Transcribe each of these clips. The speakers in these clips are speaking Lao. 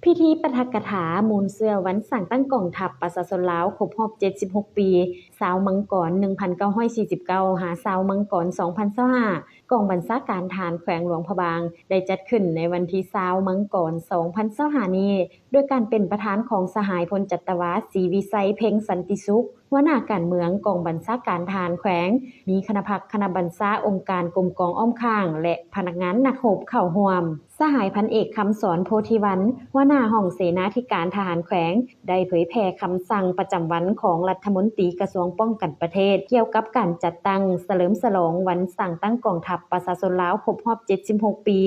ພິທີປາຖະກະຖາມູນເຊື້ອວັນສ້າງຕັ້ງກອງທັບປະຊາຊົນລາວຄົບຮອບເຈັດສິບຫົກປີ ຊາວມັງກອນ ໜຶ່ງພັນເກົ້າຮ້ອຍສີ່ສິບເກົ້າ ຫາ ຊາວມັງກອນ ສອງພັນຊາວຫ້າ ກອງບັນຊາການທະຫານແຂວງຫຼວງພະບາງ ໄດ້ຈັດຂຶ້ນໃນວັນທີ ຊາວມັງກອນ ສອງພັນຊາວຫ້ານີ້ ໂດຍການເປັນປະທານຂອງສະຫາຍພົນຈັດຕະວາ ສີວິໄຊ ເພັງສັນຕິສຸກ ຫົວໜ້າການເມືອງກອງບັນຊາການທະຫານແຂວງ, ມີຄະນະພັກຄະນະບັນຊາອົງການກົມກອງອ້ອມຂ້າງ ແລະ ພະນັກງານນັກຮົບເຂົ້າຮ່ວມ. ສະຫາຍພັນເອກ ຄຳສອນ ໂພທິວັນ ຫົວໜ້າຫ້ອງເສນາທິການທະຫານແຂວງ ໄດ້ເຜີຍແຜ່ຄຳສັ່ງປະຈຳວັນຂອງລັດຖະມົນຕີກະຊວງປ້ອງກັນປະເທດ ກ່ຽວກັບການຈັດຕັ້ງສະເຫຼີມສະຫຼອງວັນສ້າງຕັ້ງກອງທັບປະຊາຊົນລາວຄົບຮອບເຈັດສິບຫົກປີ.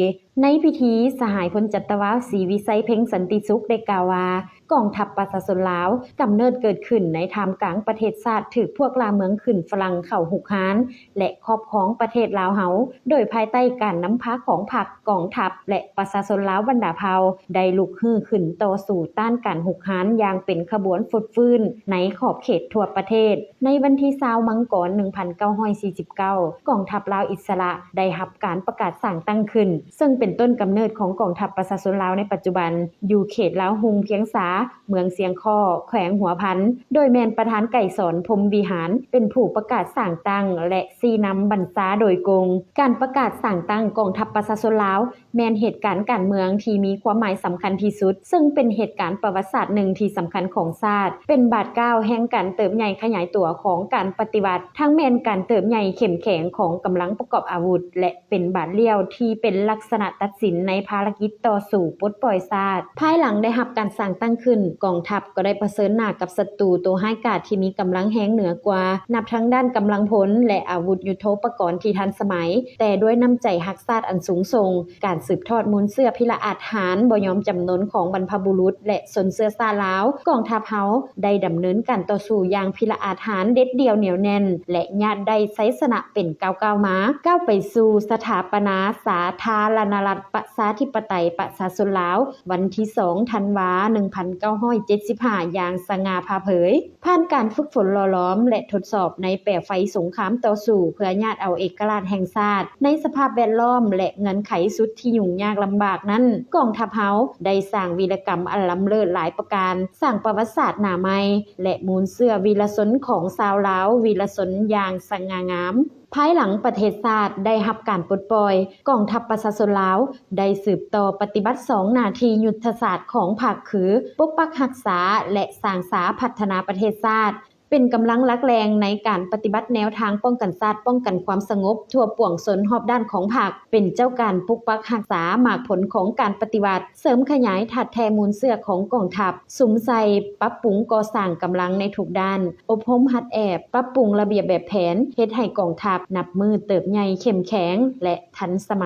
ໃນພິທີ, ສະຫາຍພົນຈັດຕະວາ ສີວິໄຊ ເພັງສັນຕິສຸກ ໄດ້ກ່າວວ່າ ກອງທັບປະຊາຊົນລາວກຳເນີດເກີດຂຶ້ນໃນທ່າມກາງປະເທດຊາດຖືກພວກລ່າເມືອງຂຶ້ນຝຣັ່ງເຂົ້າຮຸກຮານ ແລະ ຄອບຄອງປະເທດລາວເຮົາ ໂດຍພາຍໃຕ້ການນຳພາຂອງພັກ, ກອງທັບ ແລະ ປະຊາຊົນລາວບັນດາເຜົ່າ ໄດ້ລຸກຮືຂຶ້ນຕໍ່ສູ້ຕ້ານການຮຸກຮານຢ່າງເປັນຂະບວນຟົດຟື້ນໃນຂອບເຂດທົ່ວປະເທດ. ໃນວັນທີ ຊາວ ມັງກອນ ໜຶ່ງພັນເກົ້າຮ້ອຍສີ່ສິບເກົ້າ ກອງທັບລາວອິດສະຫຼະໄດ້ຮັບການປະກາດສ້າງຕັ້ງຂຶ້ນ, ເຊິ່ງເປັນຕົ້ນກຳເນີດຂອງກອງທັບປະຊາຊົນລາວໃນປັດຈຸບັນ ຢູ່ເຂດລາວຮຸ່ງພຽງສາ, ເມືອງຊຽງຄໍ້, ແຂວງຫົວພັນ, ໂດຍແມ່ນປະທານໄກສອນ ພົມວິຫານ ເປັນຜູ້ປະກາດສ້າງຕັ້ງ ແລະ ຊີ້ນຳບັນຊາໂດຍກົງ. ການປະກາດສ້າງຕັ້ງກອງທັບປະຊາຊົນລາວ ແມ່ນເຫດການການເມືອງທີ່ມີຄວາມໝາຍສຳຄັນທີ່ສຸດ, ເຊິ່ງເປັນເຫດການປະຫວັດສາດໜຶ່ງທີ່ສຳຄັນຂອງຊາດ, ເປັນບາດກ້າວແຫ່ງການເຕີບໃຫຍ່ຂະຫຍາຍຕົວຂອງການປະຕິວັດ, ທັງແມ່ນການເຕີບໃຫຍ່ເຂັ້ມແຂງຂອງກຳລັງປະກອບອາວຸດ ແລະ ເປັນບາດລ້ຽວທີ່ເປັນລັກສະນະຕັດສິນໃນພາລະກິດຕໍ່ສູ້ປົດປ່ອຍຊາດ. ພາຍຫຼັງໄດ້ຮັບການສ້າງຕັ້ງຂຶ້ນ, ກອງທັບກໍໄດ້ປະເຊີນໜ້າກັບສັດຕູໂຕຮ້າຍກາດທີ່ມີກຳລັງແຮງເໜືອກວ່າ, ນັບທັງດ້ານກຳລັງພົນ ແລະ ອາວຸດຍຸດໂທປະກອນທີ່ທັນສະໄໝ, ແຕ່ດ້ວຍນ້ຳໃຈຮັກຊາດອັນສູງສົ່ງ, ການສືບທອດມູນເຊື້ອພິລະອາດຫານບໍ່ຍອມຈຳນົນຂອງບັນພະບຸລຸດ ແລະ ຊົນເຊື້ອຊາດລາວ, ກອງທັບເຮົາໄດ້ດຳເນີນການຕໍ່ສູ້ຢ່າງພິລະອາດຫານ, ເດັດດ່ຽວ, ໜຽວແໜ້ນ ແລະ ຍາດໄດ້ໄຊຊະນະເປັນກ້າວໆມາ, ກ້າວໄປສູ່ສະຖາປະນາສາທາລະນະລັດ ປະຊາທິປະໄຕ ປະຊາຊົນລາວ ວັນທີ ສອງ ທັນວາ ໜຶ່ງພັນເກົ້າຮ້ອຍເຈັດສິບຫ້າ ຢ່າງສະຫງ່າຜ່າເຜີຍ. ຜ່ານການຝຶກຝົນຫຼໍ່ຫຼອມ ແລະ ທົດສອບໃນແປໄຟສົງຄາມຕໍ່ສູ້ເພື່ອຍາດເອົາເອກະລາດແຫ່ງຊາດ ໃນສະພາບແວດລ້ອມ ແລະ ເງື່ອນໄຂສຸດທີ່ຫຍຸ້ງຍາກລຳບາກນັ້ນ, ກອງທັບເຮົາໄດ້ສ້າງວີລະກຳອັນລ້ຳເລີດຫຼາຍປະການ, ສ້າງປະຫວັດສາດໜ້າໃໝ່ ແລະ ມູນເຊື້ອວີລະຊົນຂອງຊາວລາວວີລະຊົນຢ່າງສະຫງ່າງາມ. ພາຍຫຼັງປະເທດຊາດໄດ້ຮັບການປົດປ່ອຍ, ກອງທັບປະຊາຊົນລາວໄດ້ສືບຕໍ່ປະຕິບັດສອງໜ້າທີ່ຍຸດທະສາດຂອງພັກ ຄື ປົກປັກຮັກສາ ແລະ ສ້າງສາພັດທະນາປະເທດຊາດ, ເປັນກຳລັງຫຼັກແຫຼ່ງໃນການປະຕິບັດແນວທາງປ້ອງກັນຊາດ, ປ້ອງກັນຄວາມສະຫງົບທົ່ວປວງຊົນຮອບດ້ານຂອງພັກ, ເປັນເຈົ້າການປົກປັກຮັກສາໝາກຜົນຂອງການປະຕິວັດ, ເສີມຂະຫຍາຍທາດແທ້ມູນເຊື້ອຂອງກອງທັບ, ສຸມໃສ່ປັບປຸງກໍ່ສ້າງກຳລັງໃນທຸກດ້ານ, ອົບຮົມຫັດແອບ, ປັບປຸງລະບຽບແບບແຜນ, ເຮັດໃຫ້ກອງທັບນັບມື້ເຕີບໃຫຍ່ເຂັ້ມແຂງ ແລະ ທັນສະໄໝ.